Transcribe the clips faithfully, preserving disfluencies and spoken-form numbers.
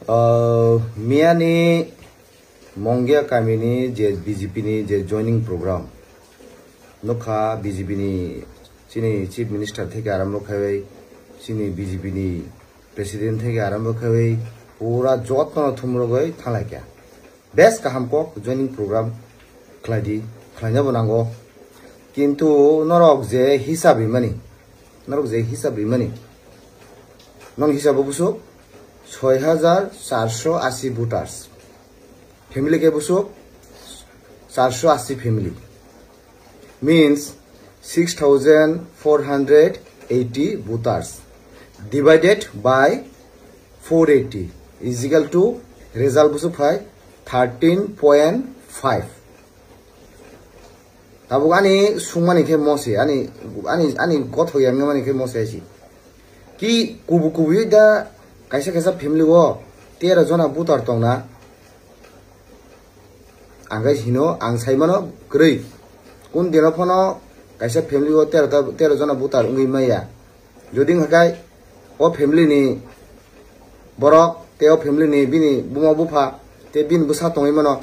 Uh, miyani Mongia kamini je B J P ni je joining program nokha, B J P ni chini Chief Minister theke arambho khaiwi, chini B J P ni President theke arambho khaiwi pura jotno thumrogwi thanglaikha. Bes kaham kok joining program khlaidi, khlainabo nango. Kintu norok je hisab rimani, norok je hisab rimani, non hisabo busuk soi hajar charso asi voters, family ke busuk charso asi family, means six thousand four hundred eighty voters divided by four eighty is equal to result busuk phai thirteen point five. Tabuk ani sungmani khe mose, ani, ani, ani gotho yangmani khe mose si. Ki kubu kubu da kaisa kaisa family o tero jona voter tongna. Ang khe hino, ang sai mano kwrwi. Kun dino phano kaisa family o tero ta, tero jona voter wngwi maya. Jodi wngkha khe o family ni borok tei o family ni bini buma bupha tei bini bwsa tongwi mano.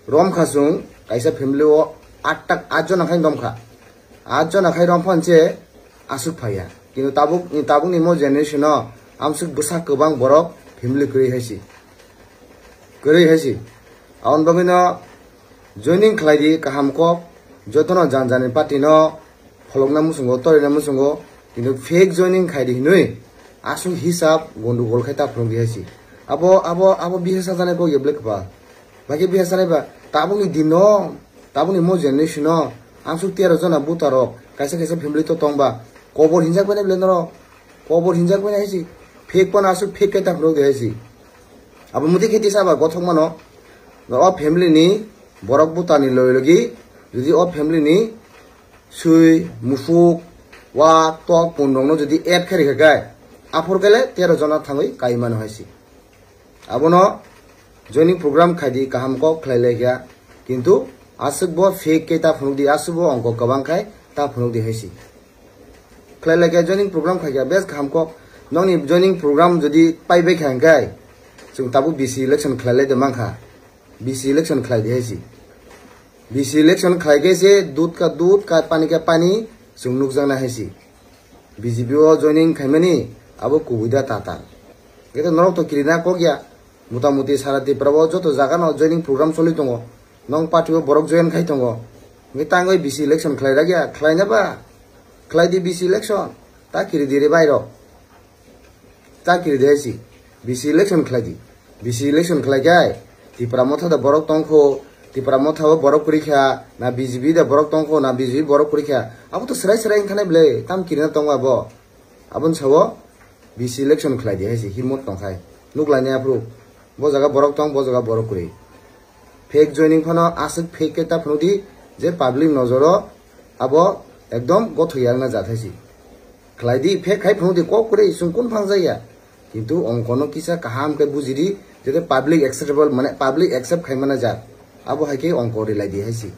Romkha chwng kaisa family o atta, at jona khai romkha. At jona khai romphano se aswk phaiya. Kintu tabuk, tabukni mo generation o amswk bwsa kwbang borok family kwrwi hai si. Kwrwi hai si. Aboni bagwi no joining khlai di kaham kok, jotono jan jani party no pholokna muchungo, torina muchungo, kintu fake joining khai di hinwi aswk hisab gondogol khai ta phunuk di hai si. Abo, abo, abo bihar sajanai kok ya ble kwpal. Bai khe bihar sanai ba, tabukni din no, tabukni mo generation no, amswk tero jona voter rok, kaisa kaisa family to tong ba, kobor hinjak bai nai ble norok, kobor hinjak bai nai hai si, fake phano aswk fake khai ta phunuk di hai si. Abo muti khe tisa ba gothok mano, o family ni borok voter ni logi logi, jodi o family ni swi, musuk, wa, tok, pun rok no jodi add khai rikha khe, aphor khe le tero jona thangwi kai mano hai si. Abono joining program khai di kaham kok khlai lai kha, kintu aswk bo fake khe ta phunuk di, aswk bo ongko kwbang khai ta phunuk di hai si. Khlai lai kha joining program khai kha bes kaham kok, nokni joining program jodi pai bai kha hwnkhe chwng tabuk B C election khlai lai de mankha, B C election khlai di hai si. B C election khlai khe se dud ka dud, ka pani ka pani chwng nukjaknai hai si. B J P o joining khaimani abo kubui da tatal. Khe norok to kirina kok ya. Mota moti sara Tripura o joto jaga no joining program choli tongo. Nong party o borok join khai tongo. Hwnkhe tangwi B C election khlai rak ya, khlai na ba? Khlai di B C election. Ta kiri di re bai rok. Ta kiri di hai si. B C election khlai di. B C election khlai khe Tipra Motha da borok tong kho, Tipra Motha o borok kwrwi kha, na B J P da borok tong kho, na B J P borok kwrwi kha. Abo to swrai swrai wngkha nai ble, tam kirina tongo abo. Aboni sao B C election khlai di hai si, himot tong khai. Nuk lai nai aphuru. Bo jaga borok tong, bo jaga borok kwrwi. Fake joining phano aswk fake khe ta phunuk di je public nojoro abo ekdom gothok yakna jat hai si. Khlai di, fake khai phunuk di, kok kwrwi chwng kun phang jaya. Kintu ongkono kisa kaham khe buji di, jete public acceptable, mane public accept khai mana jak. Abo hai khe ongko rilai di hai si.